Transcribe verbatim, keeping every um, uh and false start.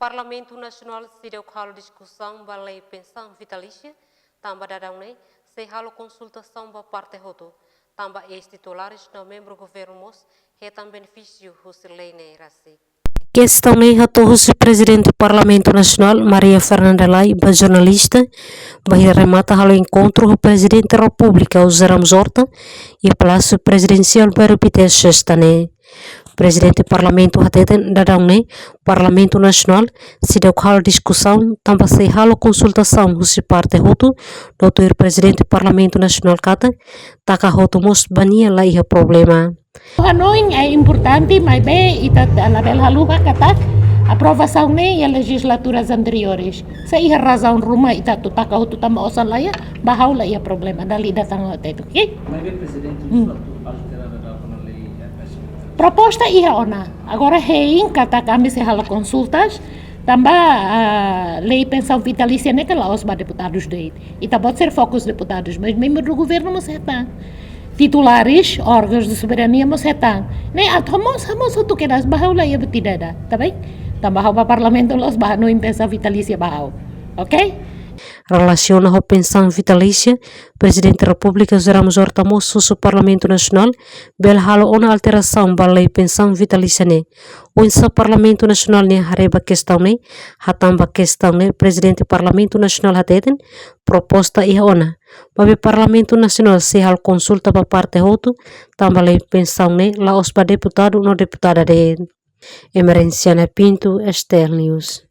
Parlamentu Nasionál seidauk halo diskusaun ba lei pensaun vitalísia, tanba daudaun ne'e sei halo konsultasaun ba parte hotu, tanba eis-titulares no membru governu mós hetan benefísiu husi lei ne'e rasik. Kestaun ne'e hato'o husi Prezidente Parlamentu Nasionál, Maria Fernanda Lay, ba jornalista, bainhira remata halo enkontru ho Prezidente Repúblika, José Ramos Horta, iha Palásiu Prezidensiál Bairru Pité, sesta ne'e. Prezidente Parlamentu hateten daudaun ne'e Parlamentu Nasionál seidauk halo diskusaun tanba sei halo konsultasaun husi parte hotu, no tuir Prezidente Parlamentu Nasionál katak taka hotu mós ba nia la iha problema. Hanoin é importante, maibé ita labele haluha katak aprovasaun ne'e iha lejizlaturas anteriores. Se iha razaun ruma ita atu taka hotu tanba osan laiha, ba ha'u la iha problema, dala ida tan hotu, ok? Maibé Prezidente, hmm, atu altera daudaun ona lei, eh, pensaun. Proposta iha ona. Agora hein katak ami sei halo konsultas, tanba, ah, lei pensaun vitalísia ne'e ke la'ós ba deputadus de'it. Ita-boot sira fokus deputadus, mas membru do governu mós hetan. Titulares, órgãos de soberania mós hetan. Ne'e atu mós, mós hotu kedas ba ha'u la iha buat ida, tá bem? Tanba ha'u ba parlamentu la'ós ba hanoin pensaun vitalísia ba ha'u. Ok? Relasiona ho pensaun vitalísia, Prezidente Repúblika José Ramos Horta mós husu Parlamentu Nasionál bele halo ona alterasaun ba lei pensaun vitalísia ne'e. Oinsá Parlamentu Nasionál ne'e haree ba kestaun ne'e, hatán ba kestaun ne'e, Prezidente Parlamentu Nasionál hateten, proposta iha ona. Maibé Parlamentu Nasionál sei halo konsulta ba parte hotu, tanba lei pensaun ne'e la'ós ba deputadu no deputada de'it. Emerenciana Pinto, S T L News.